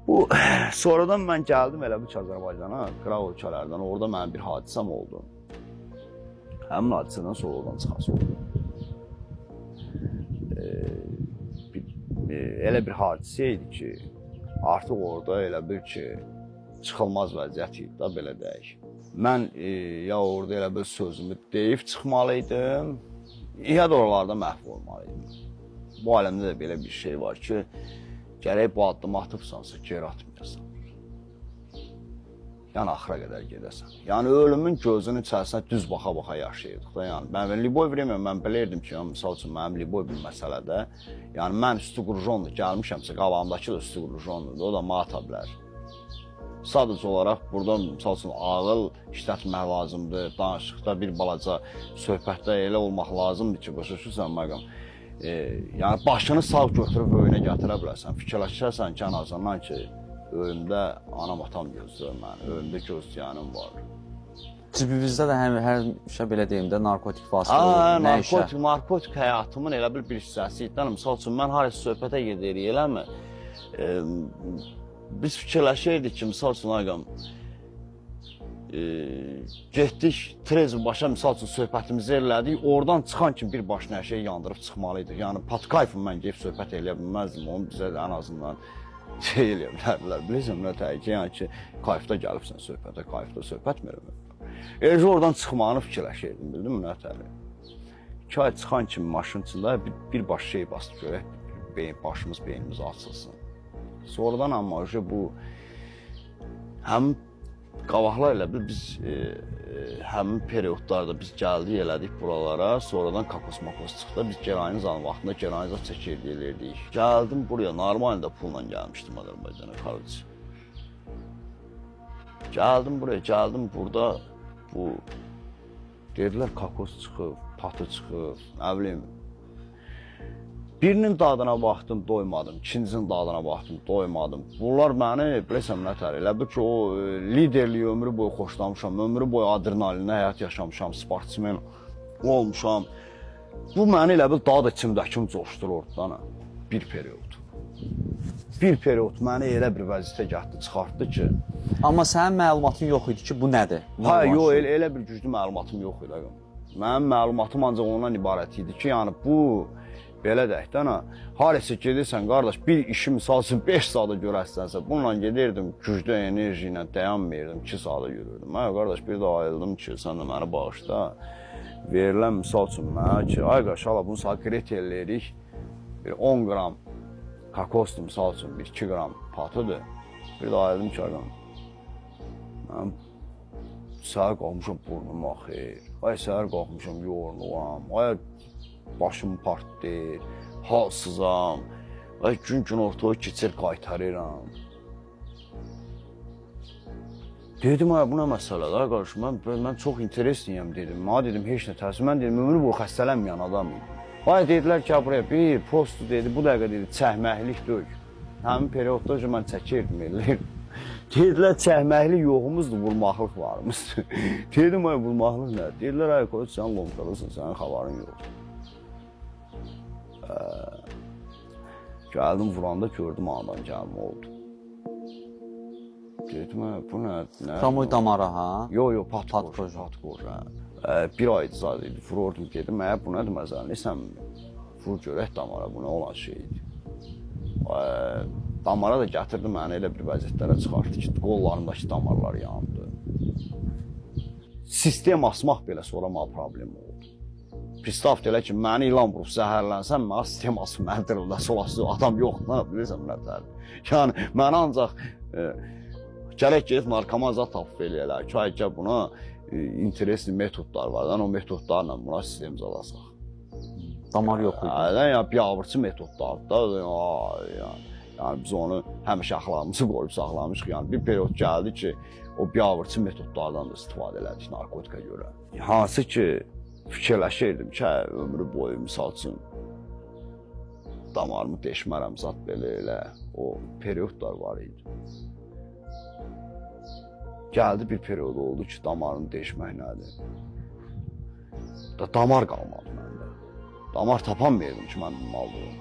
Bu sonradan mən gəldim elə bu ki Azərbaycana, qıraq ölkələrdən. Orada mənim bir hadisəm oldu. Həmin hadisədən sonra oradan çıxası oldu. Elə bir hadisə idi ki, artıq orada elə bil ki, çıxılmaz vəziyyət idi da, belə deyək. Mən ya orada elə bir sözümü deyib çıxmalı idim, ya da oralarda məhv olmalı idim. Bu aləmdə də belə bir şey var ki, gərək bu addımı atıbsansa, geri atmayasan. Yəni axıra qədər gedəsən. Yəni ölümün gözünün içərisinə düz baxa-baxa yaşayırdıq da. Yəni mən liboy vremya mən bilirdim ki, yəni, misal üçün mənim liboy bir məsələdə, yəni mən üstü qrujonlu gəlmişəmsə, qabağımdakı da üstü qrujonludur, o da mənə ata bilər. Sadəcə olaraq burada misal üçün ağıl işlətmək lazımdır, danışıqda bir balaca söhbətdə elə olmaq lazımdır ki, başa düşürsən məqam. Yəni başını sağ götürüb öyünə gətirə bilərsən, fikirləşərsən ki, ən azından ki, öyümdə anam atam gözləyir məni, öyümdə gözləyənim var. Cibimizdə də həmişə belə deyim də narkotik vasitə olur. Nə işə? Narkotik həyatımın elə bir hissəsi idi. Misal üçün mən harasa söhbətə gedirik, eləmi? Biz fikirləşirdik ki, misal üçün ağam, getdik trezv başa, misal üçün söhbətimizi elədik, oradan çıxan kimi bir baş nəşəyi yandırıb çıxmalı idik. Yəni pat kayfım mən gedib söhbət eləyə bilməzdim, onu bizə də ən azından şey eləyə bilərdilər, bilirsən nə tək ki, yəni ki, kayfda gəlibsən söhbətə, kayfda söhbət mi eləmək? Eləcə oradan çıxmağını fikirləşirdim, bildinmi nə tək? 2 ay çıxan kimi maşın içində bir baş şey bastı görək, başımız, beynimiz açılsın. Sonradan amma bu həm qabaqlar elə bil biz həmin periodlarda biz gəldik, elədik buralara, sonradan kokos makos çıxdı. Biz geroinizanın vaxtında geroiniza çəkirdik, elirdik. Gəldim buraya, normal də pulla gəlmişdim Azərbaycana, xaric. Gəldim buraya, gəldim burada bu dedilər kokos çıxıb, patı çıxıb, nə bilim. Birinin dadına baxdım, doymadım. İkincisinin dadına baxdım, doymadım. Bunlar məni, bilirsən nə tər, elə bil ki, o liderliyi ömrü boyu xoşlamışam, ömrü boyu adrenalinlə həyat yaşamışam, sportsmen olmuşam. Bu məni elə bil daha da içimdəkim coşdururdu da, bir period. Bir period məni elə bir vəziyyətə gətirdi, çıxartdı ki, Amma sənin məlumatın yox idi ki, bu nədir? Hə, yox, elə bir güclü məlumatım yox idi. Ağam. Mənim məlumatım ancaq ondan ibarət idi ki, yəni bu belə deyək də, harasa gedirsən qardaş, bir işi misal üçün 5 saata görərsənsə, bununla gedirdim güclü enerji ilə dayanmırdım, 2 saata görürdüm. Hə, qardaş, bir də ayıldım ki, sən də məni bağışla. Verilən misal üçün mənə ki, ay qardaş, hala bunu saat kret eləyirik, bir 10 qram kokosdur, misal üçün, bir 2 qram patıdır. Bir də ayıldım ki, ağam, mən səhər qalxmışam burnum axır. Ay səhər qalxmışam yorğunam. Ay başım partlayır, halsızam. Ay gün ortaya keçir qaytarıram. Dedim ay bu nə məsələdir ay qardaş, mən çox interesliyəm dedim. Mənə dedim heç nə təəssüf, mən dedim ömrü boyu xəstələnməyən adam idim. Ay dedilər ki, buraya bir postu dedi, bu dəqiqə dedi çəkməklik dök. Həmin periodda ki, mən çəkirdim, eləyirdim. Dedilər çəkməklik yoxumuzdur, vurmaqlıq varımızdır. Dedim ay vurmaqlıq nə? Dedilər ay qoy sən lomkalısan, sənin xəbərin yoxdur. Gəldim vuranda gördüm anadan gəlmə oldu. Dedim bu nə? Nə? Pramoy damara ha? Yo, yo, patkoj, patkoj, hə. Bir ay zad idi, vururdum, dedim, bu nədir məzəlini, sən vur görək damara, bu nə olan şeydir. Damara da gətirdi məni elə bir vəziyyətlərə çıxartdı ki, qollarımdakı damarlar yandı. Sistem asmaq belə sonra mənə problem oldu. Pristav elə ki, məni ilan vurub zəhərlənsəm, mənə sistem asıb, məni dırılda olası adam yoxdur, bilirsən nə tər. Yəni, məni ancaq gərək gedib narkoman zat tapıb eləyələr ki, ay gəl buna interesli metodlar var, yəni o metodlarla buna sistem zalasaq. Damar yox idi. Hə, yəni biabırçı metodlardır da, yəni biz onu həmişə əxlaqımızı qoruyub saxlamışıq. Yəni bir period gəldi ki, o biabırçı metodlardan da istifadə elədik narkotika görə. Hansı ki, fikirləşirdim ki, hə, ömrü boyu misal üçün damarımı deşmərəm zat belə elə o periodlar var idi. Gəldi bir period oldu ki, damarını deşmək nədir? Da damar qalmadı məndə. Damar tapanmıyordum ki, mən bunu aldırım.